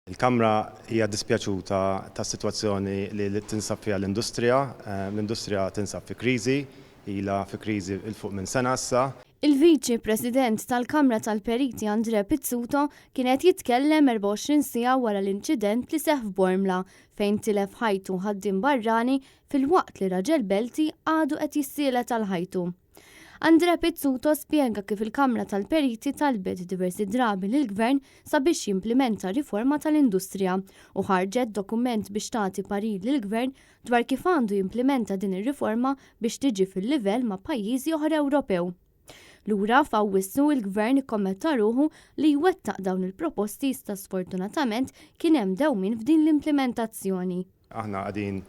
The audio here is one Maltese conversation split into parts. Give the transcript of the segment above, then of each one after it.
Il-Kamra hija dispjaċuta tas-sitwazzjoni li tinsab fiha l-industrija. L-industrija tinsab fi kriżi, ilha fi kriżi 'l fuq minn sena issa. Il-Viċi President tal-Kamra tal-Periti Andrè Pizzuto kien qed jitkellem 24 siegħa wara l-inċident li seħħ f'Bormla fejn tilef ħajtu ħaddiem barrani filwaqt li raġel Belti għadu qed jissielet għal ħajtu. Andrè Pizzuto spjega kif il-Kamra tal-Periti talbet diversi drabi lill-Gvern sabiex jimplimenta riforma tal-industrija u ħarġet dokument biex tagħti parir lill-Gvern dwar kif għandu jimplimenta din ir-riforma biex tiġi fil-livell ma' pajjiżi oħra Ewropew. Lura f'Awwissu il-Gvern ikkommetta ruħu li jwettaq dawn il-proposti iżda sfortunatament kien hemm dewmien f'din l-implimentazzjoni. Aħna qegħdin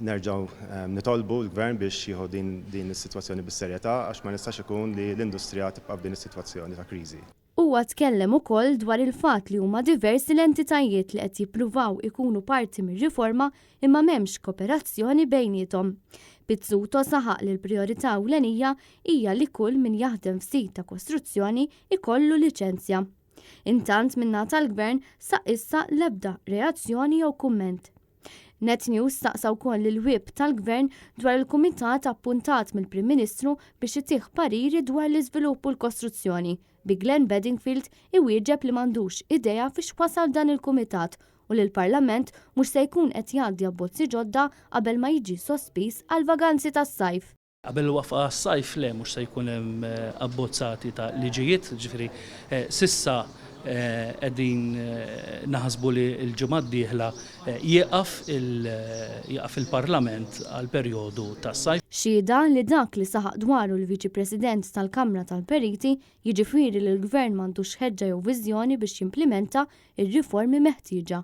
nerġgħu nitolbu l-Gvern biex jieħu din is-sitwazzjoni bis-serjetà għax ma nistax ikun li l-industrija tibqa' f'din is-sitwazzjoni ta' kriżi. Huwa tkellem ukoll dwar il-fatt li huma diversi l-entitajiet li qed jippruvaw ikunu parti mir-riforma imma m'hemmx koperazzjoni bejniethom. Pizzuto saħaq li l-prijorità ewlenija hija li kull min jaħdem f'sit ta' kostruzzjoni jkollu liċenzja. Intant min-naħa tal-Gvern sa issa l-ebda reazzjoni jew kumment. Net News staqsa wkoll lill-Whip tal-Gvern dwar il-kumitat appuntat mill-Prim Ministru biex itih pariri dwar l-iżvilupp u l-kostruzzjoni, bi Glenn Bedingfield iwieġeb li m'għandux idea fiex wasal dan il-kumitat u li l-Parlament mhux se jkun qed jgħaddi abbozzi ġodda qabel ma jiġi sospiż għall-vaganzi tas-sajf. Qabel il-waqfa għas-sajf le mhux se jkun hemm abbozzati ta' liġijiet, jiġifieri s'issa qegħdin naħsbu li l-ġimgħa d-dieħla jieqaf jieqaf il-Parlament għall-perjodu tas-sajf. Xhieda li dak li saħaq dwaru l-Viċi President tal-Kamra tal-Periti, jiġifieri li l-Gvern m'għandux ħeġġa jew viżjoni biex jimplimenta r-riformi meħtieġa.